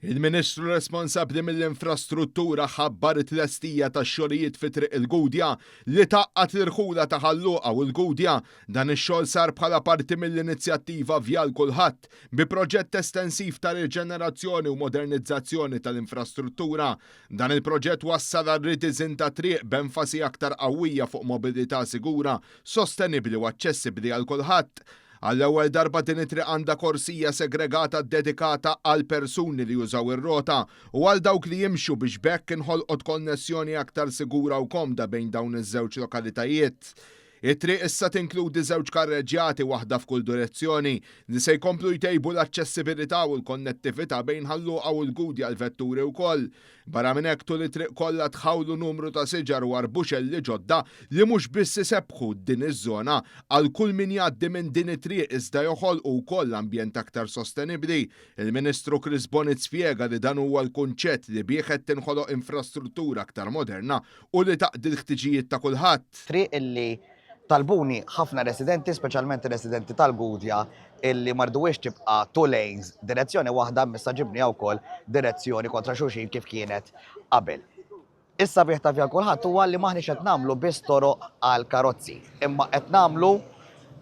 Il-Ministru responsabbli mill-Infrastruttura ħabbar it-tlestija tax-xogħlijiet fi Triq il-Gudja li tgħaqqad l-irħula ta' Ħal Luqa u l-Gudja. Dan ix-xogħol sar bħala parti mill-inizjattiva Vjal Kulħadd, bi proġett estensiv ta' riġenerazzjoni u modernizzazzjoni tal-infrastruttura. Dan il-proġett wassal għal ridiżinn tat-triq b'enfasi aktar qawwija fuq mobilità sigura, sostenibbli u aċċessibbli għal kulħadd. Għall-ewwel darba din it-triq għandha korsija segregata ddedikata għal persuni li jużaw ir-rota u għal dawk li jimxu biex b'hekk inħolqot konnessjoni aktar sigura u komda bejn dawn iż-żewġ lokalitajiet. It-triq issa tinkludi żewġ karreġġjati, waħda f'kull direzzjoni, li se jkomplu jtejbu l-aċċessibilità u l-konnettività bejn Ħal Luqa u l-Gudja għall-vetturi wkoll. Barra minn hekk tul it-triq kollha tħawlu numru ta' siġar u arbuxelli ġodda li mhux biss isebbħu din iż-żona għal kull min jgħaddi minn din it-triq iżda joħolqu wkoll ambjent aktar sostenibbli. Il-Ministru Chris Bonett spjega li dan huwa l-kunċett li bih qed tinħoloq infrastruttura aktar moderna u li taqdi l-ħtiġijiet ta' kulħadd. Triq illi talbuni ħafna residenti, speċjalment ir-residenti tal-Gudja, illi ma rduwiex tibqa' two lanes direzzjoni waħda imma issa ġibniha wkoll direzzjoni kontra xulxin kif kienet qabel. Is-sabiħ ta' Vjal Kulħadd huwa li m'aħniex qed nagħmlu biss toroq għal karozzi, imma qed nagħmlu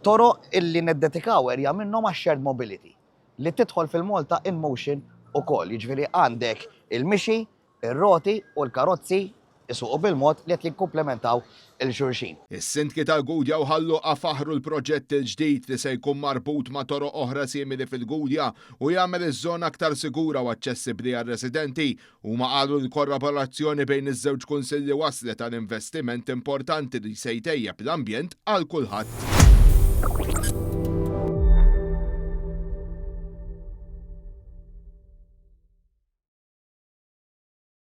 toroq illi niddedikaw erja minnhom għax-shared mobility li tidħol fil-Malta in Motion ukoll. Jiġifieri għandek il-mixi, Ir-roti u l-karozzi jsuqu bil-mod li qed jikkumplementaw 'il xulxin. Is-Sindki tal-Gudja u Ħal Luqa faħħru l-proġett il-ġdid li se jkun marbut ma' toroq oħra simili fil-Gudja u jagħmel iż-żona aktar sigura u aċċessibbli għar-residenti. Huma qalu li l-korraborazzjoni bejn iż-żewġ kunsilli wasslet għal investiment importanti li se jtejjeb l-ambjent għal kulħadd.